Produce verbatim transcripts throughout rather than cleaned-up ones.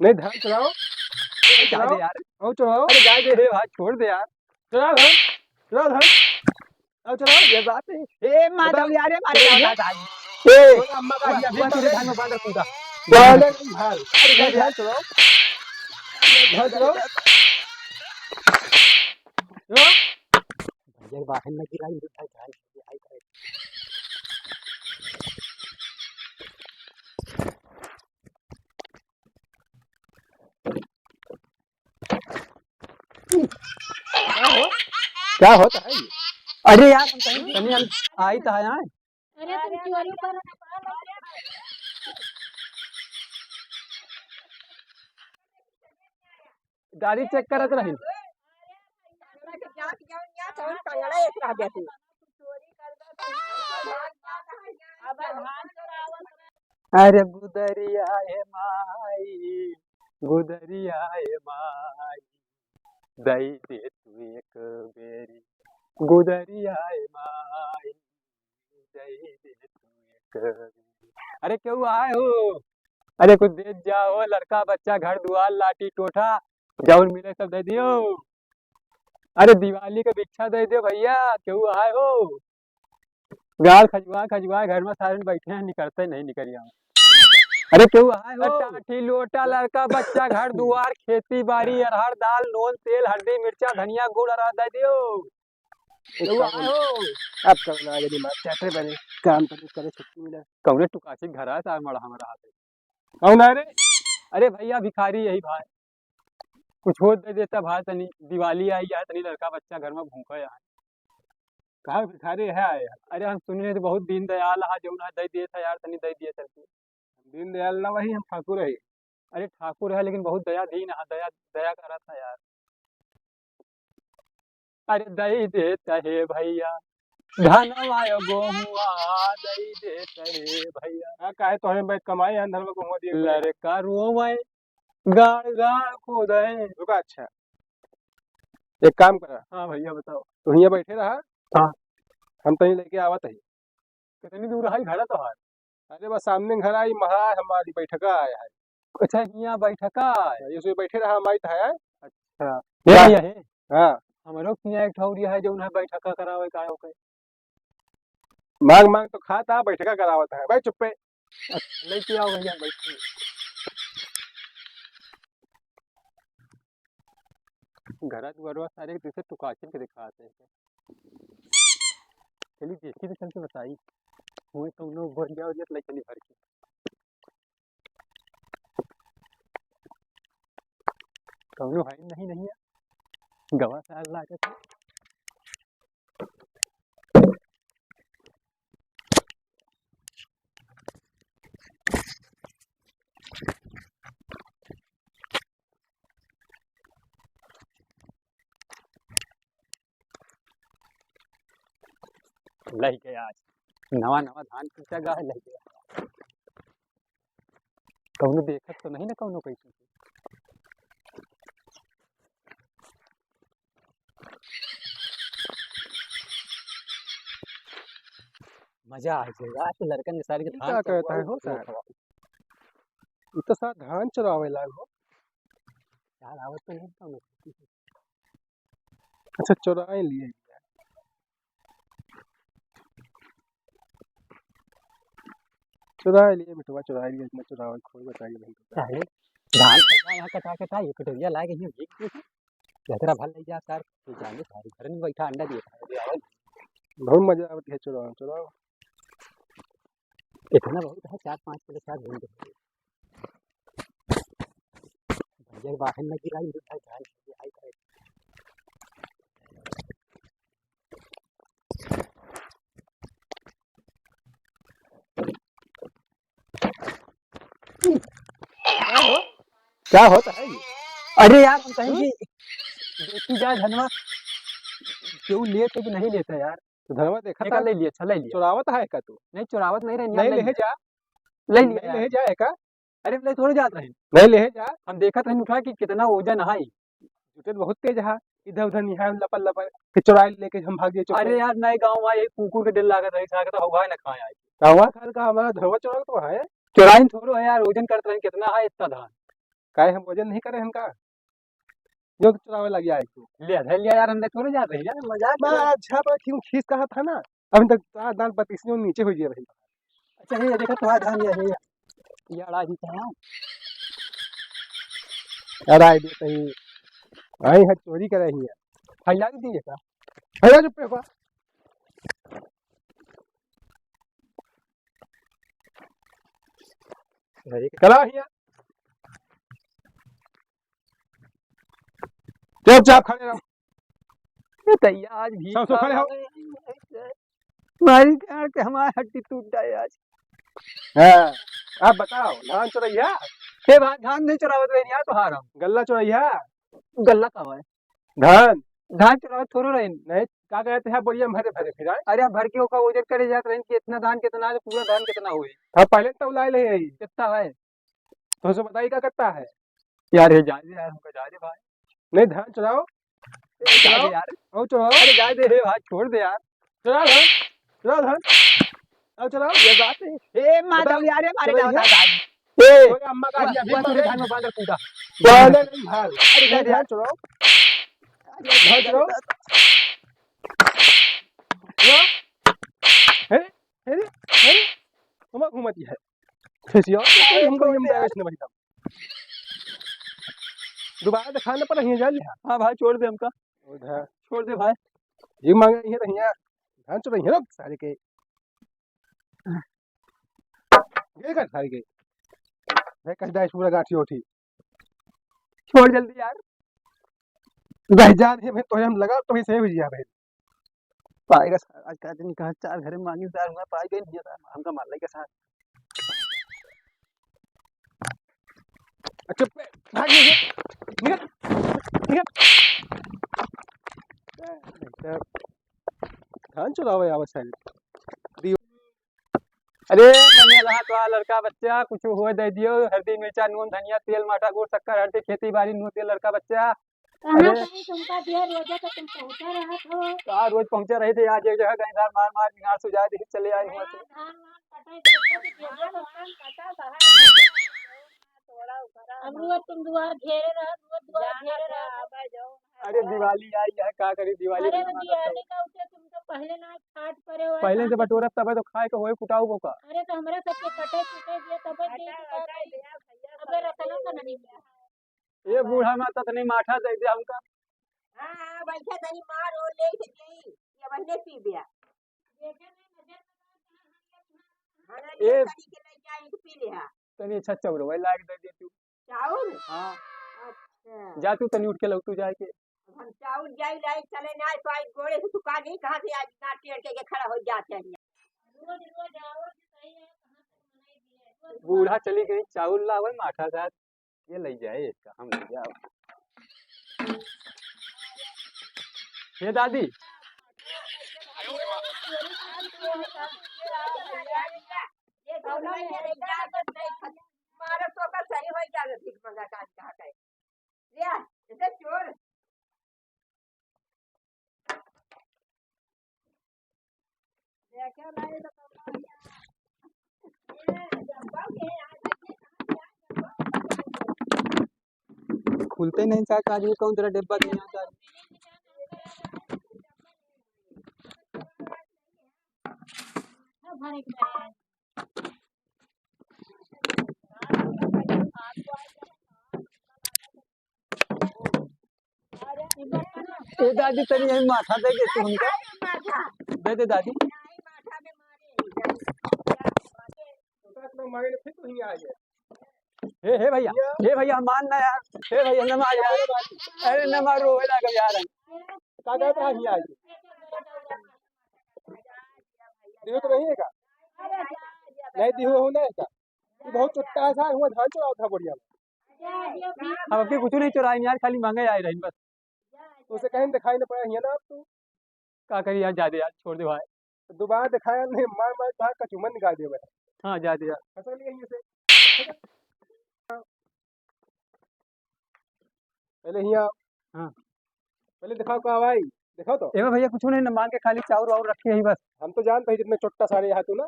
नहीं, धान चुराओ। अरे, जाए दे यार। आओ, चुराओ। अरे, जाए दे रे भाई, छोड़ दे यार। चुराओ धान, चुराओ धान। आओ, चुराओ। ये बात है। ए, माधव बताओ। यार, ये मारे चलो, जाओ, ये। जाओ। ए, अम्मा का अम्मा, अम्मा, तेरे धान में बांध रखूंगा। बांध रख धान। अरे, जाए दे यार, चुराओ। धान चुराओ। चुराओ। भैया, बाहर न गिराई, मिठाई खाए। का हो? का होता है ये? अरे यार, हम कहीं तनी हम आई तो है यहाँ। अरे तुम क्यों नहीं कर दाढ़ी चेक करत रही। अरे गुदरिया ए माई, गुदरिया ए माई, दई दे तू एक बेरी, गुदरिया ए माई, दई दे तू एक बेरी। अरे केहू आए हो? अरे कुछ दे जाओ, लड़का बच्चा घर दुआर लाठी टोठा जौन मिले सब दे दियो। अरे दिवाली के भिक्षा दे दियो भैया, केहू आए हो? गाल खजुआ खजुआ घर में सारे बैठे हैं, निकलते नहीं निकलिया। अरे केहू आए हो? टाठी लोटा लड़का बच्चा घर दुआर खेती बाड़ी अरहर दाल नून तेल हल्दी मिर्चा धनिया गुड़ अरहर दे दियो। एक केहू काम आए हो? अब कौन आगे दिमाग चाटे बने, काम करे करे छुट्टी मिला। कौने टुकासी घर है सार मड़ा हमारा हाथ है। कौन है रे? अरे भैया भिखारी यही भाई। कुछ हो दे देता भाई, तनी दिवाली आई है, तनी लड़का बच्चा घर में भूखा है। कहाँ भिखारी है यार? अरे हम सुने तो बहुत दीन दयाल है, जौन है दे देता यार, तनी दे दिया चल के। दीन दयाल ना वही, हम ठाकुर है। अरे ठाकुर है लेकिन बहुत दया दीन है, दया दया करत है यार। अरे दई देता हे भैया, धनवा यो गोहुआ दई देता हे भैया। का काहे तोहरे बैठ कमाए हैं, धनवा गोहुआ दिए भैया? लड़का रोवे, गाड़ गाड़ को दे। रुका, अच्छा, एक काम करा। हाँ भैया, बताओ। तू हियाँ बैठे रहा। हाँ। हम तनी लेके आवत ही। कितनी दूर है घर तोहार? अरे बस सामने घर आई, महा हमारी बैठका आया है। अच्छा, हियाँ बैठका आए? हाँ, ये सो बैठे रहा, हम आई था यार। अच्छा। क्या? ये है? हाँ। हमरो हियाँ एक ठौरिया है, जो उन्हें बैठका करावे का है, ओके। मांग मांग तो खाता, बैठका करावत है। भाई चुप्पे। अच्छा, लेके आओ भैया, बैठिए। घरा दुआरवा सारे जैसे टुकाचिन के दिखाते हैं। चलिए, जेसीबी चल के बताई। हुए कौनो बोरिया ओरिया तो लेके नहीं भर के। कौनो है नहीं, नहीं है। गवा सार लागत है। लहि गया आज। नवा नवा धान पीसा गा है, लहि गया। कौनो देखत तो नहीं ना, कौनो कैसे। मजा आ जाएगा आज तो लड़कन के सारे के ई धान का कहता है हो सर? ई तो सार धान चुरावे लाग हो। यार, आवत तो नहीं कौनो। अच्छा, चुराए लिए। चुराए लिए बेटवा, चुराए लिए, इतना चुरावे खोई बताइए भाई। अरे, धान कटा यहाँ कटा कटा, ये कटोरिया लाए के यहाँ भीग के जतरा भर ले जा सार, तू जाने सार, घर में बैठा अंडा दिए खाए, दे आवल। बहुत मजा आवत है चुराव, चुराव। इतना बहुत है, चार पाँच किलो सार घूम गए। भैया बाहर न गिराई, मिठाई खाए, मिठाई खाए। का होता है ये? अरे यार, हम कहीं हम्म? कि देखी जाए धनवा, केहू लेत है कि नहीं लेता यार? तो धनवा देखा एका था? ले लिया, अच्छा, ले लिया। चुरावत है का तू? नहीं, चुरावत नहीं रहे, नहीं, ले ले लिया। जा। ले लिया नहीं यार। ले जा, एका? अरे, ले थोड़े जात रहे। नहीं ले जा। हम देखत रहे उठा कि कितना वजन है। जुटे बहुत तेज है, इधर उधर निहार लपर लपर, फिर चुराई लेके हम भाग गए चुप। अरे यार, नए गाँव आए, एक कुकुर के डर लागत रहे, साला कहता, "हवा ना खाए आज।" तो हवा खाए का हमारा धनवा चुरावत तो है। चुराई थोड़ो है यार, वजन करत रहे, कितना है इतना धान। काहे हम वजन नहीं करे हम का? जो तो चुरावे लग जाए तू। ले, ले, ले यार, हम तो चोरी जात रही यार, मजाक मैं कर। अच्छा पर क्यों खीस कहा था ना? अभी तक तो दांत पतीसियों नीचे हो गया रही। अच्छा, ये देखो, तुम्हारा धान ये है। ये अढ़ाई सौ है। अढ़ाई दे सही। आई है, चोरी करे ही है। फैला भी दिए का? फैला जो पे बा। अरे। करा हिया। चुपचाप खड़े रहो। ए तैया, आज भी सब, सब खड़े हो। मारी जान के हमार हड्डी टूट जाए आज। हाँ, आप बताओ, धान चोरैया? ए भाई, धान नहीं चोरावत रहे यार, तोहार हम। गल्ला चोरैया? गल्ला का है? धान। धान चोरावत थोड़ो रहे। नहीं, का कहते हैं, बोरिया में भरे भरे फिर आए। अरे, भर के ओका वजन करे जात रहे कि इतना धान कितना है, पूरा धान कितना होई। हाँ, पहले तो उलाए ले आई। कितना है? तो उसे बताई का करता है? यार, ये जाए दे यार, हमको जाए दे भाई। नहीं, धान चुराओ। ए, जाए दे चुराओ। यार। आओ चुराओ। अरे जाए दे, हे भाई, छोड़ दे यार। चुराओ धान। चुराओ धान। आओ चुराओ। ये बात है। ए, माधव बताओ। यार, ये मारे चुराइए। जाओ, जाओ, जाओ। ए, ओए अम्मा का अभी बस, बस, बस। धान में बांध रखूंगा। बांध नहीं धान। अरे जाए दे धान यार। चुराओ। अरे जाए दे धान यार। चुराओ। चुराओ। अरे, अरे, अरे, घुमा, घुमा दिया है। खिसिया, अरे, हमको छोड़ ये दे यार। बैग नहीं बचता। दोबारा दिखाना पड़ा, हियाँ जा लिहा। हाँ भाई, छोड़ दे हमका। उधर। छोड़ दे भाई। ये मांगे, ये रहिया। धान चुराई है लोग सारे के। ये कर सारे के। भाई, कस दाई पूरा गाठी उठी। छोड़ जल्दी यार। रह जा रे, मैं तो हम लगा, तो ही सही हो गया भाई। पाएगा सार, आज का दिन कहाँ चार घरे मांगी, सार हुआ पाई गई नहीं, सार हमका मार लेगा सार। अच्छा, पे, भाग निकल, निकल, निकल। धान चुरावे आवत सारे। अरे, बने रहा तो आ लड़का बच्चा, कुछ हुए दे दियो, हल्दी, मिर्चा, नून, धनिया, तेल, माठा, गुड़, शक्कर, हल्दी, खेती बाड़ी, नून, तेल, लड़का बच्चा। कहाँ अरे। कहीं तुमका दिया, रोजा तो तुम पहुँचा रहत हो। का रोज पहुँचा रहे थे, आज एक जगह गए, धान मार मार बिगाड़ सुझाए दे, चले आए हुआ थे। धान वान कटे देते तो देते तो। अब रोज तुम दुआर घेरे रहो, रोज दुआर घेरे रहो। अरे दिवाली आई है, का करी दिवाली अरे में तो ना दिवाली करता। का उठे तुम तो पहले ना छाट परे हो, पहले से बटोरत तबे तो खाए के होए कुटाऊ को का। अरे तो हमरा सबके कटे कुटे दिया तबे दे दिया, अबे रखना तो नहीं मिला। ए बूढ़ा माता तनी माठा दे दे हमका। हाँ, हाँ, बैठे तनी मार और ले के जाई, ये बहने पी बिया। देखे नहीं नजर में तो हाँ, ए। ले तनी के ले जाई, पी ले हा। तनी अच्छा चौरवा लाग दे दे तू। चाउर? हाँ। अच्छा। जा तू तनी उठ के लौटू जाए के। अब हम चाउर जाई लाई चले ना, तो आई गोड़े से तू का नहीं, कहाँ से आज ना टेढ़ के, के खड़ा हो जाते हैं। रोज, रोज आओ, सही है, कहाँ तक मनाई दिए। रोज बूढ़ा चली गई, चाउर लावे, माठा साथ, ये ले जाए, इसका हम ले जाओ। हे दादी। ये तो नहीं है, इजाजत नहीं, मारो तो का सही हो जावे, भीख मंगा काट कहा के। ले आ, इसे चोर। खुलते नहीं चाचा, आज भी कौन तेरा डिब्बा दिया चाचा। ए दादी, तनी यही माठा दे दे तू हमका। दे दे दादी। हे, हे भैया, हे भैया, मान ना यार, हे भैया, न मार यार, अरे न मार, रोवे लागल यार। का कहत रहा हिया आज? दिहू तो नहीं है का? नहीं दिहू हो नहीं का? ये बहुत चुट्टा है सार, हुआ धान चुरावत है बढ़िया। हम आपके कुछ नहीं चुराए यार, खाली मांगे आए रहे बस। तो उसे कहीं दिखाई ना पड़ा हिया ना आप तो। का करी यार, जा दे यार, छोड़ दे भाई। दोबारा दिखाया नहीं, मार मार बाहर कचूमन निकाल दे भाई। हाँ, जा दे यार। खसक लिया हिया से। पहले हिया। हाँ। पहले दिखाओ का भाई, दिखाओ तो। एमे भैया कुछ नहीं, न मांग के खाली चाउर वाउर रखे ही बस। हम तो जानते हैं जितने चुट्टा सारे यहाँ तू ना।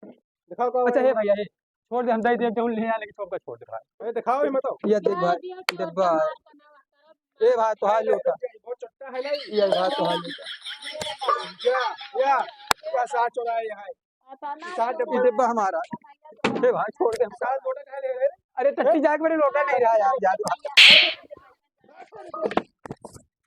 दिखाओ का अच्छा, भाई। हे भैया, हे, छोड़ दे, हम दे दे, जौन ले आने के सबका छोड़ दे भाई। अरे दिखाओ, ये बताओ। ये देख भाई, डब्बा है। ए भाई, तोहार लोटा। बहुत छोटा है ना ये। ये भाई, तोहार लोटा। या, या, या सात चौराहे यहाँ है। सात डब्बा। ये डब्बा हमारा। ए भाई, छोड़ दे। सात लोटा कहाँ ले गए? अरे, टट्टी जाके मेरे लोटा नहीं रहा यार, यार।